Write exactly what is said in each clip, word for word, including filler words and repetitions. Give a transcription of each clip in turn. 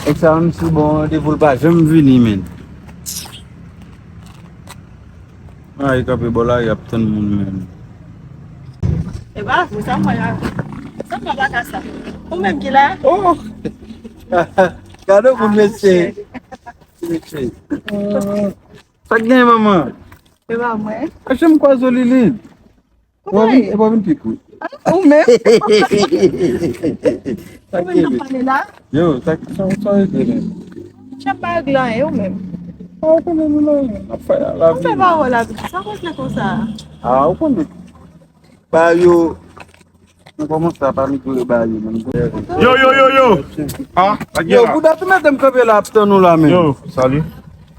Nèg sa menm si bon randevou l pa janm vini, men. A, li kanpe bò la, y ap tann moun, men. E pa vre, sa mwen la. Sa mwen pa ka sa. Ou menm ki la? Oh! Gade moun, mesye. Mesye. Sa k gen, manman? E pa mwen. A, janm kwaze w, Lili. Ou pa vin, ou pa vin pi kout. Ou menm? Ou menm k ap pale la? Yo, sa, sa, sa rete menm. Chan pa regle anyen, ou menm. A, ou konnen nou la, n ap fè lavi. Ou fè pa wè lavi. Sa konsa konsa? A, ou konnen. Ba yo, nou kòmanse ap amelyore ba yo, menm. Yo, yo, yo, yo. A, sa k gen la? Yo, bouda tou mete m kanpe la ap tann ou la, menm. Yo, salut.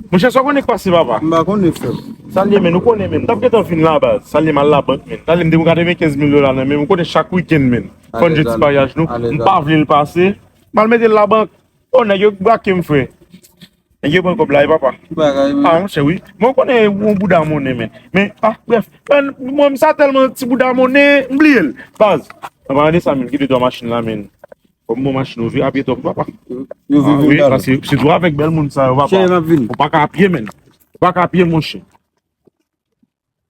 Monchè, sa w konnen k pase, papa? M pa konnen, frè m. Sa l ye, men, ou konnen, men. M t ap gentan vin la, baz. Sa l ye, m al labank, men. Sa l ye, m te pran katrevenkenz mil dola nan men m. Ou konnen chak wikenn, men. Fò n jwenn ti paryaj nou. M pa vle l pase. M al mete l labank. O, nèg yo brake m, frè. Nèg yo pran kòb la, wi, papa. Ki bagay, men? A, monchè, wi. Mwen konnen yon bouda monnen, men. Men, a, brèf. Men, mwen, sa tèlman ti bouda monnen, m bliye l. Baz. An palan de sa, men, kite dwa machin la, men. Kòm bon machin yo vire a pye twòp, papa. Yo vire wi, vin bal. Paske sitou avèk bèl moun sa yo, papa. Cheri, m ap vini. Ou pa ka a pye, men. Ou pa ka a pye, monchè.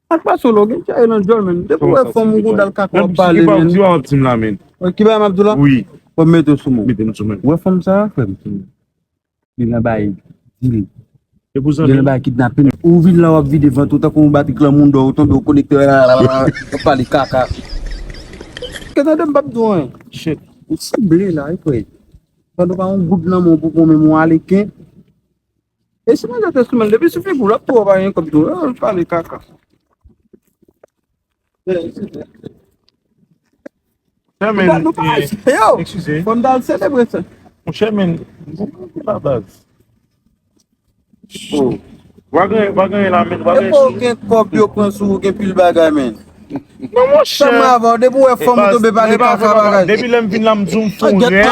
Ak pa solo, gen cheri nan djòl, men. Depi w wè fanm ou gon dal kaka w ap pale, men. Ki pa w ap di w ap di m la, men? Ki bagay m ap di w la? Wi. Fò m mete w sou mwen. Mete m sou mwen. Ou wè fanm sa a, frè m, sou mwen. Li nan bay dil. E pou zanmi. Li nan bay kidnapin. Ou vin la, w ap vide vant ou tankou yon batri klanmoundo, ou tonbe, ou konekte, w ap pale kaka. Ke tande m p ap di w anyen. Shit. Ou sanble la, wi, frè. Pandan w pa yon goud nan men w pou pran menm yon aleken. E si mwen te sou men, depi sou figi w, l ap tou w pa gen kòb tou. L pale kaka. Monchè, men, nou pa, eh, yo, eskize. Fò m t al selebre sa. Monchè, men, bon, la baz. Oh. Wa gen, wa gen la, men, wa gen. Depi w gen kòb yo pran sou ou, gen pil bagay, men. Non, monchè. Sa mwen avan, depi w wè fanm ou tonbe pale kaka bagay. Depi lè m vin la, m di w m fon rèv.